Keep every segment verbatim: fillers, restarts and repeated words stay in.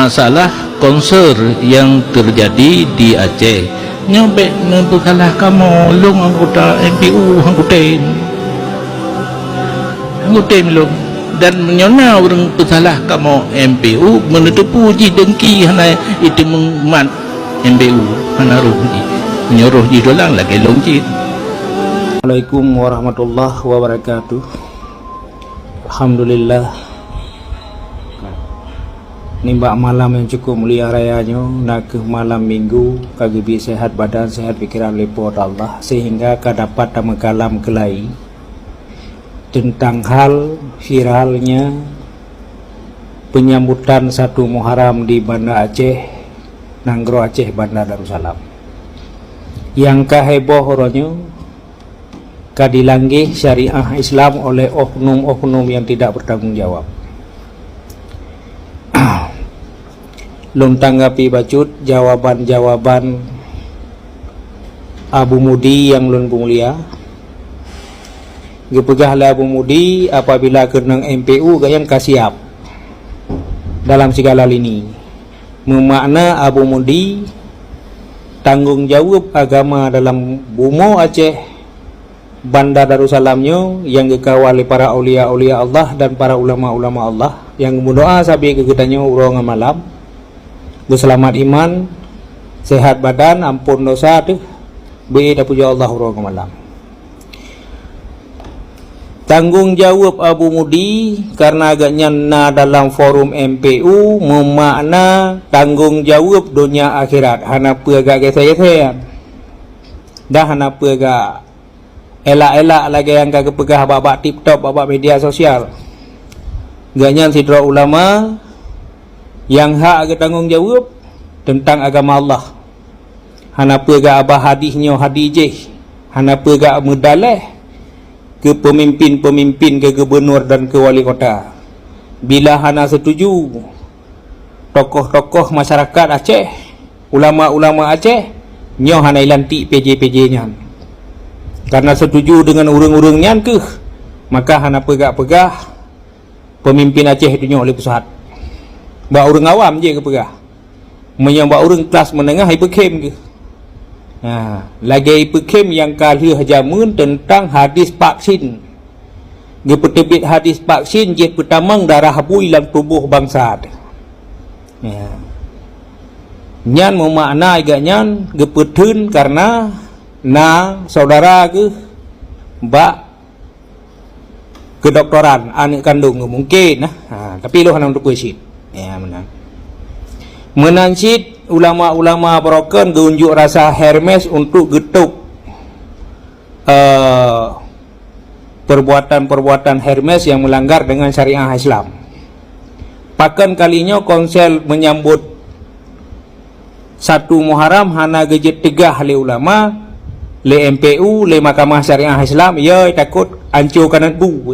Masalah konser nyang teujadi di Aceh, nyoe bék neupeusalah kamoe, lôn anggota M P U, anggota anggota lôn. Dan meunyoe na ureuëng peusalah kamoe M P U, meuneuteupeu jih dengki hana iteumeung mat M P U, hana roh jih. Meunyoe roh jih dolang lagée lôn cit. Assalamualaikum warahmatullahi wabarakatuh. Alhamdulillah. Nibak malam yang cukup mulia raya nyoe, na kheueh malam minggu, ka geubri sehat badan, sehat pikiran lé Po teu Allah, sehingga ka dapat tameukalam keulai tentang hal viralnya penyambutan satu Muharram di Banda Aceh, Nanggroe Aceh, Banda Darussalam. Nyang ka heboh uroe nyoe, ka dilanggaih syariah Islam oleh oknum-oknum yang tidak bertanggung jawab. Lôn tanggapi bacut jawaban-jawaban Abu Mudi yang lôn peumulia. Geupeugah lé Abu Mudi, apabila keunong M P U, gobnyan ka siap dalam segala lini. Meumakna Abu Mudi, tanggong jaweueb agama dalam bumoe Aceh, Banda Darussalam nyoe, nyang geukawal lé para aulia-aulia Allah dan para ulama-ulama Allah, nyang geumeudoá sabe keu geutanyoe uroe ngon malam, beuseulamat iman, sehat badan, amphon dosa teuh, beu tapujoe Allah uroe ngon malam. Tanggong jaweueb Abu Mudi, karena gobnyan na dalam forum M P U, meumakna tanggong jaweueb donya akhirat, hana peue gak gesé-gesé. Dah hana peue gak elak-elak lagée nyang ka geupeugah bak-bak TikTok, bak-bak media sosial. Gobnyan sidroe ulama nyang hak geutanggong jaweueb teuntang agama Allah. Hana peue gak abah hadih nyoe hadih jéh, hana peue gak meudaleh keu peumimpin-peumimpin, keu gubunur dan keu wali kota. Bila hana seutuju tokoh-tokoh masyarakat Aceh, ulama-ulama Aceh, nyoe hana ilantik P J-P J nyan. Karena seutuju deungon ureuëng-ureuëng nyan kheueh, maka hana peugah-peugah peumimpin Aceh itu nyoe lé pusat. Bak ureuëng awam jih geupeugah. Meunyoe bak ureuëng kelas menengah ipeukhem geuh. Ha, lagée ipeukhem nyang ka lheueh jameun teuntang hadis vaksin. Geupeuteubiet hadis vaksin jeuet peutamong darah bui lam tuboh bansa teuh. Ya. Nyan meumakna gobnyan geupeutheun karena na saudara geuh bak keudoktoran aneuëk kandong geuh mungken nah. Ha, tapi lôn hana teupeue cit. Ya, meunan. Meunan cit ulama-ulama barokon geuunjuk rasa Hermes untuk geutôb eh, perbuatan-perbuatan Hermes yang melanggar dengan syariah Islam. Pakon kali nyoe konsel menyambut satu Muharram hana geujeuet teugah lé ulama, lé M P U, lé Mahkamah Syariah Islam, ya takot anco kanat bu.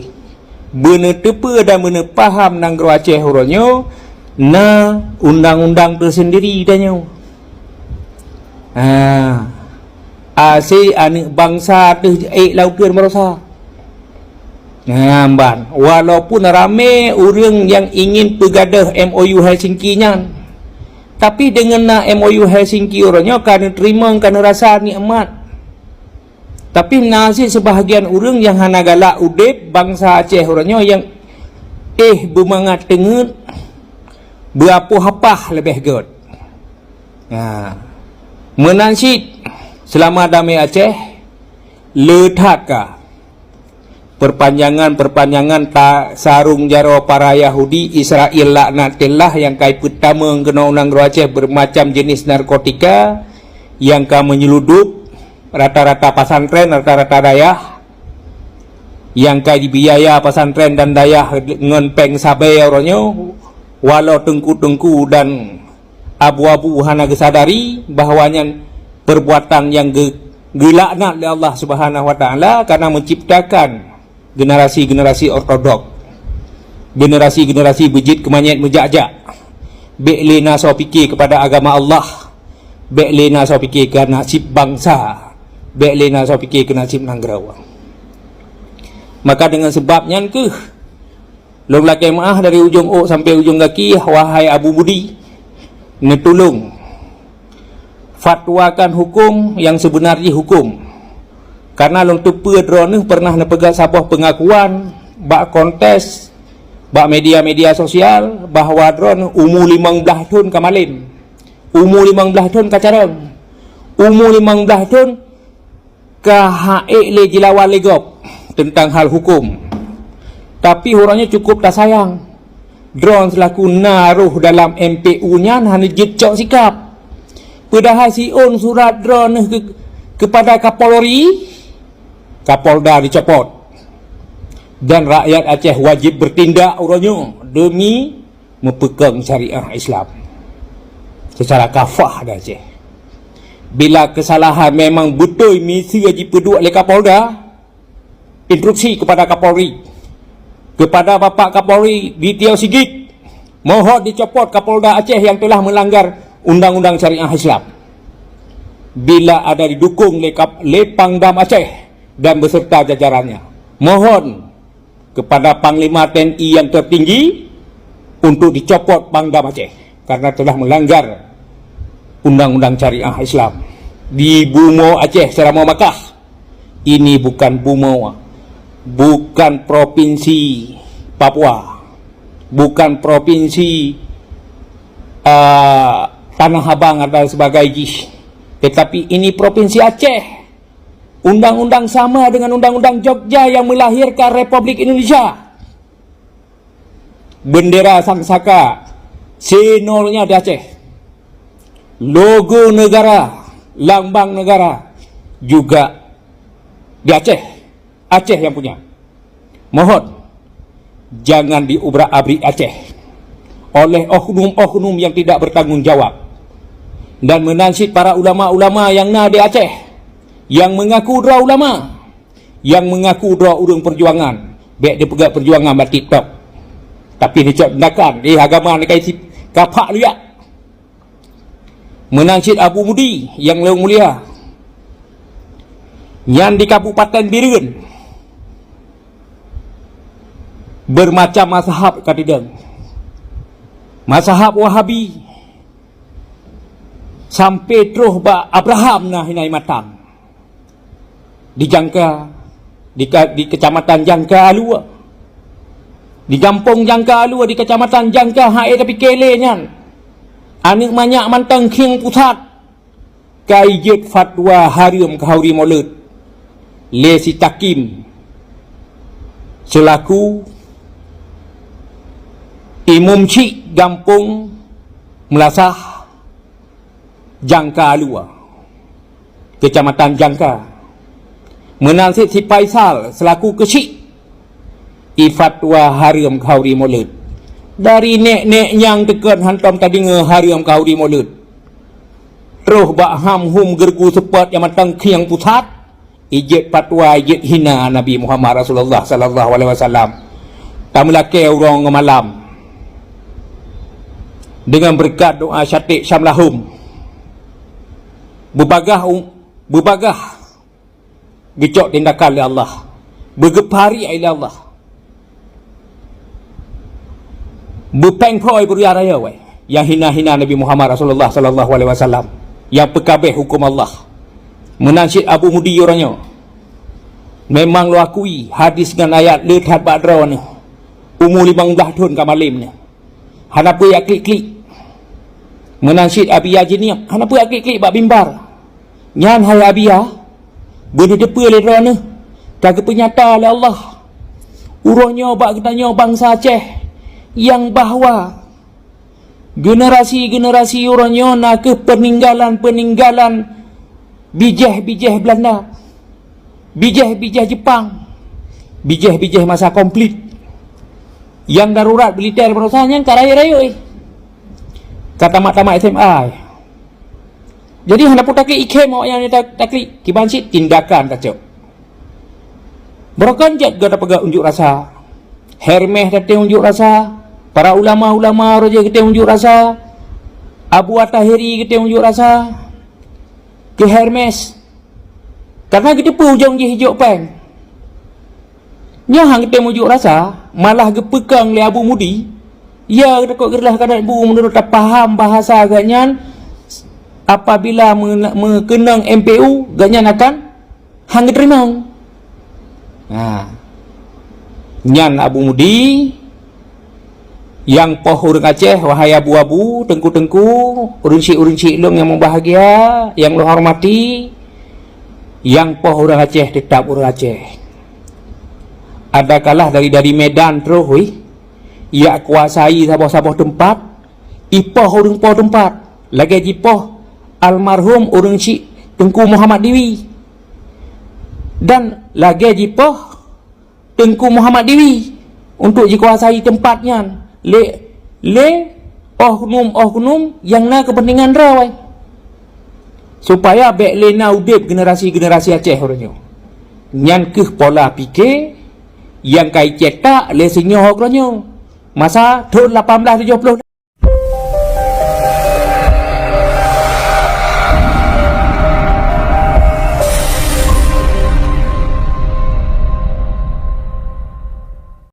Beuneuteupeu dan beuneupaham nanggroe Aceh uroe nyoe na undang-undang teusendiri tanyoe. Ha. Aséh aneuëk bansa teuh ék lam ukeuen barosa. Nah, ban, walaupun ramé ureuëng nyang ingin peugadôh M O U Helsinki nyan, tapi deungon na M O U Helsinki uroe nyoe ka neuteurimong, ka neurasa nikmat. Tapi na cit seubahagian ureuëng nyang hana galak udeb bansa Aceh uroe nyoe nyang éh beumangat teungét, beuapoh apah leubeh gét. Ha. Meunan cit, seulama damé Aceh, le that ka perpanjangan-perpanjangan ta-, sarong jaroe para Yahudi Israel laknatillah nyang ka ipeutamong keunoe u nanggroe Aceh bermacam jenis narkotika nyang ka meunyeludup rata-rata pasantren, rata-rata dayah nyang ka jibiaya pasantren dan dayah ngon péng sabe uroe nyoe, walau teungku-teungku dan abu-abu hana geusadari bahwa nyan perbuatan nyang geu-, geulaknat lé Allah Subhanahu wa Taala karena menciptakan generasi-generasi ortodok, generasi-generasi beujeuet keumanyét meujak-jak. Bék lé na soe pike keupada agama Allah, bék lé na soe pike keu nasib bansa, bék lé na soe pike keu nasib nanggroe. Maka deungon seubab nyan kheueh lôn lakée meuáh dari ujong ôk sampoe ujong gaki, wahai Abu Mudi, Neutulông. Fatwakan huköm nyang seubeuna jih huköm. Karena lôn teupeue droeneuh pernah neupeugah saboh peungakuan bak kontes, bak media-media sosial, bahwa droeneuh umu limong blaih thon ka malem. Umu limong blaih thon ka carông. Umu limong blaih thon ka han ék lé jilawan lé gob teuntang hal huköm. Tapi uroe nyoe cukup tasayang, droe seulaku na roh dalam M P U nyan hana jeuet cok sikab. Padahai siôn surat droeneuh keu-, keupada Kapolri, Kapolda dicopot. Dan rakyat Aceh wajib bertindak uroe nyoe demi meupeukong syariah Islam secara kafah di Aceh. Bila keusalahan memang beutôi miseue jipeuduek lé Kapolda, instruksi kepada Kapolri, kepada Bapak Kapolri Ditio Sigit, mohon dicopot Kapolda Aceh yang telah melanggar undang-undang syariah Islam. Bila ada didukung lé Kap-, lé Pangdam Aceh dan beserta jajarannya, mohon kepada Panglima T N I yang tertinggi untuk dicopot Pangdam Aceh karena telah melanggar undang-undang syariah Islam. Di bumoe Aceh seuramoe Makkah, ini bukan bumoe, bukan provinsi Papua, bukan provinsi, ah, Tanah Abang dan sebagainya, tetapi ini provinsi Aceh. Undang-undang sama dengan Undang-Undang Jogja yang melahirkan Republik Indonesia. Bendera sangsaka, sinolnya di Aceh. Logo negara, lambang negara juga di Aceh. Aceh yang punya. Mohon, jangan diubrak-abrik Aceh oleh oknum-oknum yang tidak bertanggung jawab. Dan meunan cit para ulama-ulama nyang na di Aceh, nyang mengaku droe ulama, nyang mengaku droe ureuëng perjuangan, bék dipeugah perjuangan bak TikTok. Tapi neucok tindakan, eh, agama neukai si kapak luyak. Meunan cit Abu Mudi nyang lôn mulia, nyan di Kabupaten Bireuen, bermacam mazhab ka tidong. Mazhab Wahabi sampai troh bak Abraham na hinai matang. Di Jangka, di ka-, di Kecamatan Jangka Alue. Di gampông Jangka Alue, di Kecamatan Jangka, hai tapi kele nyan. Aneuëk manyak mantong khieng pusat. Ka ijeuet fatwa hareuem khauri Molot lé si Takim selaku imum syik gampông Meulasah Jangka Alue, Kecamatan Jangka. Meunan cit si Faisal selaku keuchik i fatwa hareuem khauri Molot. Dari nek-nek nyang teukon hantom tadeungoe hareuem khauri Molot. Troh bak ham hum geureugu seupôt nyang mantong khieng pusat, ijeuet fatwa, ijeuet hina Nabi Muhammad Rasulullah sallallahu alaihi wasallam. Tameulakée uroe ngon malam deungon beureukat doa syatik syamlahum. Beubagaih u-, beubagaih geucok tindakan lé Allah, beugeupari lé Allah, beupéng phôi beuria raya wai, nyang hina-hina Nabi Muhammad Rasulullah sallallahu alaihi wasallam, nyang peukabeh huköm Allah. Meunan cit Abu Mudi uroe nyoe. Memang lôn akui hadis ngon ayat le that bak droeneuh. Umu limong blaih thon ka malem nyoe. Hana peue jak klik-klik. Meunan cit Abiya Jiniek, hana peue jak klik-klik bak mimbar. Nyan hai Abiya, beuneuteupeu lé droeneuh ka geupeunyata lé Allah uroe nyoe bak geutanyoe bansa Aceh, nyang bahwa generasi-generasi uroe nyoe na kheueh peuninggalan-peuninggalan bijéh-bijéh Beulanda, bijéh-bijéh Jeupang, bijéh-bijéh masa konflik. Nyang darurat militer baroesa nyan ka rayeuk-rayeuk, eh. Ka tamat-tamat S M A, eh. Jadi hana peue taklik ikhém awaknyan ta-, taklik, kiban cit tindakan tacok. Beurokon jeuet gata peugah unjuk rasa. Hermes tatem unjuk rasa, para ulama-ulama roh jih geutem unjuk rasa, Abu At-Tahiri geutem unjuk rasa keu Hermes. Karena geuteupeue ujong jih ijok péng. Nyoe han geutem unjuk rasa, malah geupeukong lé Abu Mudi. Ya, takot geurelah keuadaan bu, meunurot tapaham bahasa geuhnyan, apabila me-, meukeunong M P U, geuhnyan akan han geuteurimong. Ha. Nyan Abu Mudi, nyang poh ureuëng Aceh, wahai abu-abu, teungku-teungku, ureuëng syik-ureuëng syik lôn nyang mubahgia, nyang lôn hormati, nyang poh ureuëng Aceh teutap ureuëng Aceh. Adakalah dari, dari Medan troh wih, jak kuasai saboh-saboh teumpat, ipoh ureuëng poh teumpat, lagée jipoh almarhum ureuëng syik Teungku Muhammad Diwi. Dan lagée jipoh Teungku Muhammad Diwi untuk jikuasai teumpat nyan lé, lé oknum-oknum nyang na keupeuntengan droe, supaya bék lé na udeb generasi-generasi Aceh uroe nyoe. Nyan kheueh pola pike nyang ka jicetak lé sinyoh uroe nyoe. Masa thon lapan belas tujoh ploh